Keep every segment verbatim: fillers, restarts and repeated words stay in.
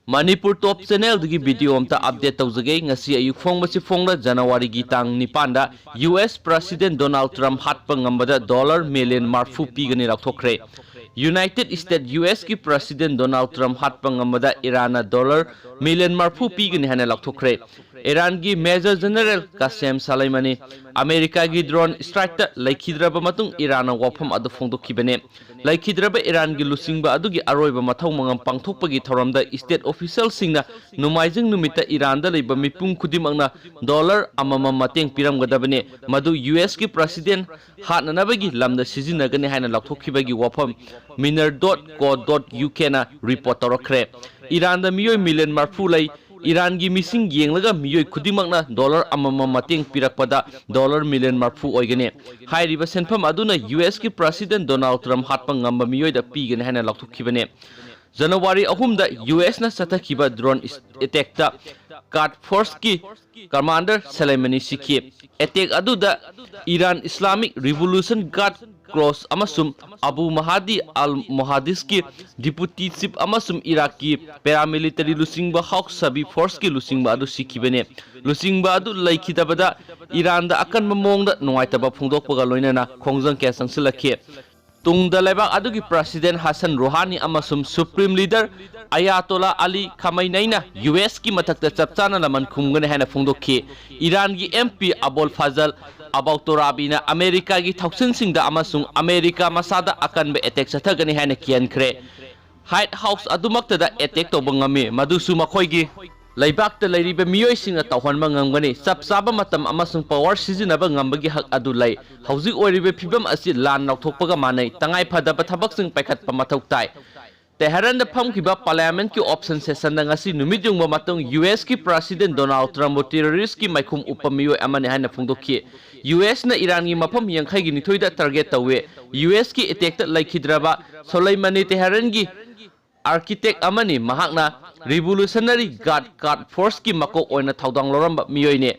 Manipur top ꯆꯦꯅꯦꯜꯗꯒꯤ video ꯑꯝꯇ update ꯇꯧꯖꯒꯦ꯫ ꯉꯁꯤ ꯑꯌꯨꯛ ꯐꯣꯡꯕꯁꯤ ꯐꯣꯡꯂ ꯖꯅꯋꯥꯔꯤꯒꯤ ꯇꯥꯡ ꯅꯤꯄꯥꯟꯗ U S president Donald Trump ꯍꯥꯠꯄ ꯉꯝꯕꯗ ꯗꯣꯂꯔ ꯃꯤꯂꯤꯌꯟ ꯃꯔꯐꯨ ꯄꯤꯒꯅꯤ ꯂꯥꯎꯊꯣꯛꯈ꯭ꯔꯦ꯫ ꯌꯨꯅꯥꯏꯇꯦꯗ ꯁ꯭ꯇꯦꯠ ꯌꯨ ꯑꯦꯁꯀꯤ ꯄ꯭ꯔꯁꯤꯗꯦꯟ ꯗꯣꯅꯥꯜꯗ ꯇ꯭ꯔꯝꯞ ꯍꯥꯠꯄ ꯉꯝꯕꯗ ꯏꯔꯥꯟꯅ ꯗꯣꯂꯔ ꯃꯤꯂꯤꯌꯟ ꯃꯔꯐꯨ ꯄꯤꯒꯅꯤ ꯍꯥꯏꯅ ꯂꯥꯎꯊꯣꯛꯈ꯭ꯔꯦ꯫ ꯏꯔꯥꯟꯒꯤ ꯃꯦꯖꯔ ꯖꯦꯅꯔꯦꯜ ꯀꯥꯁꯦꯝ ꯁꯂꯩꯃꯅꯤ ꯑꯃꯦꯔꯤꯀꯥꯒꯤ ꯗ꯭ꯔꯣꯟ ꯁ꯭ꯇ꯭ꯔꯥꯏꯛꯇ ꯂꯩꯈꯤꯗ꯭ꯔꯕ ꯃꯇꯨꯡ ꯏꯔꯥꯟꯅ ꯋꯥꯐꯝ ꯑꯗꯨ ꯐꯣꯡꯗꯣꯛꯈꯤꯕꯅꯤ꯫ ꯂꯩꯈꯤꯗ꯭ꯔꯕ ꯏꯔꯥꯟꯒꯤ ꯂꯨꯆꯤꯡꯕ ꯑꯗꯨꯒꯤ ꯑꯔꯣꯏꯕ ꯃꯊꯧ ꯃꯉꯝ ꯄꯥꯡꯊꯣꯛꯄꯒꯤ ꯊꯧꯔꯝꯗ ꯁ꯭ꯇꯦꯠ ꯑꯣꯐꯤꯁꯤꯌꯦꯜꯁꯤꯡꯅ ꯅꯣꯡꯃꯥꯏꯖꯤꯡ ꯅꯨꯃꯤꯠꯇ ꯏꯔꯥꯟꯗ ꯂꯩꯕ ꯃꯤꯄꯨꯝ ꯈꯨꯗꯤꯡꯃꯛꯅ ꯗꯣꯂꯔ ꯑꯃꯃꯝ ꯃꯇꯦꯡ ꯄꯤꯔꯝꯒꯗꯕꯅꯤ, ꯃꯗꯨ ꯌꯨ ꯑꯦꯁꯀꯤ ꯄ꯭ꯔꯁꯤꯗꯦꯟ ꯍꯥꯠꯅꯅꯕꯒꯤ ꯂꯝꯗ ꯁꯤꯖꯤꯟꯅꯒꯅꯤ ꯍꯥꯏꯅ ꯂꯥꯎꯊꯣꯛꯈꯤꯕꯒꯤ ꯋꯥꯐꯝ ꯃꯤꯅꯔ ꯗꯣꯠ ꯀꯣ ꯗꯣꯠ ꯌꯨ ꯀꯦꯅ ꯔꯤꯄꯣꯔꯠ ꯇꯧꯔꯛꯈ꯭ꯔꯦ꯫ ꯏꯔꯥꯟꯗ ꯃꯤꯑꯣꯏ ꯃꯤꯂꯤꯌꯟ ꯃꯔꯐꯨ ꯂꯩ꯫ ꯏꯔꯥꯟꯒꯤ ꯃꯤꯁꯤꯡ ꯌꯦꯡꯂꯒ ꯃꯤꯑꯣꯏ ꯈꯨꯗꯤꯡꯃꯛꯅ ꯗꯣꯂꯔ ꯑꯃꯃꯝ ꯃꯇꯦꯡ ꯄꯤꯔꯛꯄꯗ ꯗꯣꯂꯔ ꯃꯤꯂꯤꯌꯟ ꯃꯔꯐꯨ ꯑꯣꯏꯒꯅꯤ꯫ ꯍꯥꯏꯔꯤꯕ ꯁꯦꯟꯐꯝ ꯑꯗꯨꯅ ꯌꯨ ꯑꯦꯁꯀꯤ ꯄ꯭ꯔꯁꯤꯗꯦꯟ ꯗꯣꯅꯥꯜꯗ ꯇ꯭ꯔꯝꯞ ꯍꯥꯠꯄ ꯉꯝꯕ ꯃꯤꯑꯣꯏꯗ ꯄꯤꯒꯅꯤ ꯍꯥꯏꯅ ꯂꯥꯎꯊꯣꯛꯈꯤꯕꯅꯤ꯫ ꯖꯅꯋꯥꯔꯤ ꯑꯍꯨꯝꯗ ꯌꯨ ꯑꯦꯁꯅ ꯆꯠꯊꯈꯤꯕ ꯗ꯭ꯔꯣꯟ ꯑꯦꯇꯦꯛꯇ ꯀꯥꯗ ꯐꯣꯔꯁꯀꯤ ꯀꯃꯥꯟꯗꯔ ꯁꯂꯩꯃꯅꯤ ꯁꯤꯈꯤ꯫ ꯑꯦꯇꯦꯛ ꯑꯗꯨꯗ ꯏꯔꯥꯟ ꯏꯁꯂꯥꯃꯤꯛ ꯔꯤꯚꯣꯂꯨꯁꯟ ꯒꯥꯔꯗ ꯀꯣꯔꯞꯁ ꯑꯃꯁꯨꯡ ꯑꯕꯨ ꯃꯍꯥꯗꯤ ꯑꯜ ꯃꯨꯍꯥꯗꯤꯁꯀꯤ ꯗꯤꯄꯨꯇꯤ ꯆꯤꯐ ꯑꯃꯁꯨꯡ ꯏꯔꯥꯛꯀꯤ ꯄꯦꯔꯥꯃꯤꯂꯤꯇꯔꯤ ꯂꯨꯆꯤꯡꯕ ꯍꯥꯎꯛ ꯁꯕꯤ ꯐꯣꯔꯁꯀꯤ ꯂꯨꯆꯤꯡꯕ ꯑꯗꯨ ꯁꯤꯈꯤꯕꯅꯤ꯫ ꯂꯨꯆꯤꯡꯕ ꯑꯗꯨ ꯂꯩꯈꯤꯗꯕꯗ ꯏꯔꯥꯟꯗ ꯑꯀꯟꯕ ꯃꯑꯣꯡꯗ ꯅꯨꯡꯉꯥꯏꯇꯕ ꯐꯣꯡꯗꯣꯛꯄꯒ ꯂꯣꯏꯅꯅ ꯈꯣꯡꯖꯪ ꯀꯌꯥ ꯆꯪꯁꯤꯜꯂꯛꯈꯤ꯫ ꯇꯨꯡꯗ ꯂꯩꯕꯥꯛ ꯑꯗꯨꯒꯤ ꯄ꯭ꯔꯁꯤꯗꯦꯟ ꯍꯁꯟ ꯔꯨꯍꯥꯅꯤ ꯑꯃꯁꯨꯡ ꯁꯨꯄ꯭ꯔꯤꯝ ꯂꯤꯗꯔ ꯑꯌꯥꯇꯣꯂꯥ ꯑꯂꯤ ꯈꯥꯃꯩꯅꯩꯅ ꯌꯨ ꯑꯦꯁꯀꯤ ꯃꯊꯛꯇ ꯆꯞ ꯆꯥꯅ ꯂꯃꯟ ꯈꯨꯝꯒꯅꯤ ꯍꯥꯏꯅ ꯐꯣꯡꯗꯣꯛꯈꯤ꯫ ꯏꯔꯥꯟꯒꯤ ꯑꯦꯝ ꯄꯤ ꯑꯕꯣꯜ ꯐꯥꯖꯜ ꯑꯕꯥꯎꯇꯣꯔꯥꯕꯤꯅ ꯑꯃꯦꯔꯤꯀꯥꯒꯤ ꯊꯧꯁꯤꯜꯁꯤꯡꯗ ꯑꯃꯁꯨꯡ ꯑꯃꯦꯔꯤꯀꯥ ꯃꯁꯥꯗ ꯑꯀꯟꯕ ꯑꯦꯇꯦꯛ ꯆꯠꯊꯒꯅꯤ ꯍꯥꯏꯅ ꯀꯤꯍꯟꯈ꯭ꯔꯦ꯫ ꯍ꯭ꯋꯥꯏꯠ ꯍꯥꯎꯁ ꯑꯗꯨꯃꯛꯇꯗ ꯑꯦꯇꯦꯛ ꯇꯧꯕ ꯉꯝꯃꯤ, ꯃꯗꯨꯁꯨ ꯃꯈꯣꯏꯒꯤ ꯂꯩꯕꯥꯛꯇ ꯂꯩꯔꯤꯕ ꯃꯤꯑꯣꯏꯁꯤꯡꯅ ꯇꯧꯍꯟꯕ ꯉꯝꯒꯅꯤ꯫ ꯆꯞ ꯆꯥꯕ ꯃꯇꯝ ꯑꯃꯁꯨꯡ ꯄꯥꯋꯔ ꯁꯤꯖꯤꯟꯅꯕ ꯉꯝꯕꯒꯤ ꯍꯛ ꯑꯗꯨ ꯂꯩ꯫ ꯍꯧꯖꯤꯛ ꯑꯣꯏꯔꯤꯕ ꯐꯤꯚꯝ ꯑꯁꯤ ꯂꯥꯟ ꯂꯥꯎꯊꯣꯛꯄꯒ ꯃꯥꯟꯅꯩ꯫ ꯇꯉꯥꯏ ꯐꯗꯕ ꯊꯕꯛꯁꯤꯡ ꯄꯥꯏꯈꯠꯄ ꯃꯊꯧ ꯇꯥꯏ꯫ ꯇꯦꯍꯔꯥꯟꯗ ꯐꯝꯈꯤꯕ ꯄꯥꯔꯂꯤꯌꯥꯃꯦꯟꯠꯀꯤ ꯑꯣꯄꯟ ꯁꯦꯁꯟꯗ ꯉꯁꯤ ꯅꯨꯃꯤꯠ ꯌꯨꯡꯕ ꯃꯇꯨꯡ ꯌꯨ ꯑꯦꯁꯀꯤ ꯄ꯭ꯔꯁꯤꯗꯦꯟ ꯗꯣꯅꯥꯜꯗ ꯇ꯭ꯔꯝꯞꯄꯨ ꯇꯦꯔꯣꯔꯤꯁ꯭ꯠꯀꯤ ꯃꯥꯏꯈꯨꯝ ꯎꯞꯄ ꯃꯤꯑꯣꯏ ꯑꯃꯅꯤ ꯍꯥꯏꯅ ꯐꯣꯡꯗꯣꯛꯈꯤ꯫ ꯌꯨ ꯑꯦꯁꯅ ꯏꯔꯥꯟꯒꯤ ꯃꯐꯝ ꯌꯥꯡꯈꯩꯒꯤ ꯅꯤꯊꯣꯏꯗ ꯇꯥꯔꯒꯦꯠ ꯇꯧꯏ꯫ ꯌꯨ ꯑꯦꯁꯀꯤ ꯑꯦꯇꯦꯛꯇ ꯂꯩꯈꯤꯗ꯭ꯔꯕ ꯁꯣꯂꯩꯃꯅꯤ ꯇꯦꯍꯔꯥꯟꯒꯤ ꯑꯥꯔꯀꯤꯇꯦꯛ ꯑꯃꯅꯤ꯫ ꯃꯍꯥꯛꯅ ꯔꯤꯚꯣꯂꯨꯁꯅꯔꯤ ꯒꯥꯔꯗ ꯀꯥꯗ ꯐꯣꯔꯁꯀꯤ ꯃꯀꯣꯛ ꯑꯣꯏꯅ ꯊꯧꯗꯥꯡ ꯂꯧꯔꯝꯕ ꯃꯤꯑꯣꯏꯅꯤ꯫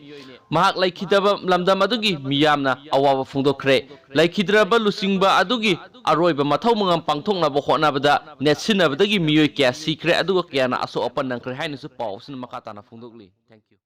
ꯃꯍꯥꯛ ꯂꯩꯈꯤꯗꯕ ꯂꯝꯗꯝ ꯑꯗꯨꯒꯤ ꯃꯤꯌꯥꯝꯅ ꯑꯋꯥꯕ ꯐꯣꯡꯗꯣꯛꯈ꯭ꯔꯦ꯫ ꯂꯩꯈꯤꯗ꯭ꯔꯕ ꯂꯨꯆꯤꯡꯕ ꯑꯗꯨꯒꯤ ꯑꯔꯣꯏꯕ ꯃꯊꯧ ꯃꯉꯝ ꯄꯥꯡꯊꯣꯛꯅꯕ ꯍꯣꯠꯅꯕꯗ ꯅꯦꯠꯁꯤꯟꯅꯕꯗꯒꯤ ꯃꯤꯑꯣꯏ ꯀꯌꯥ ꯁꯤꯈ꯭ꯔꯦ, ꯑꯗꯨꯒ ꯀꯌꯥꯅ ꯑꯁꯣꯛ ꯑꯄꯟ ꯅꯪꯈ꯭ꯔꯦ ꯍꯥꯏꯅꯁꯨ ꯄꯥꯎ ꯑꯁꯤꯅ ꯃꯈꯥ ꯇꯥꯅ ꯐꯣꯡꯗꯣꯛꯂꯤ꯫ Thank you꯫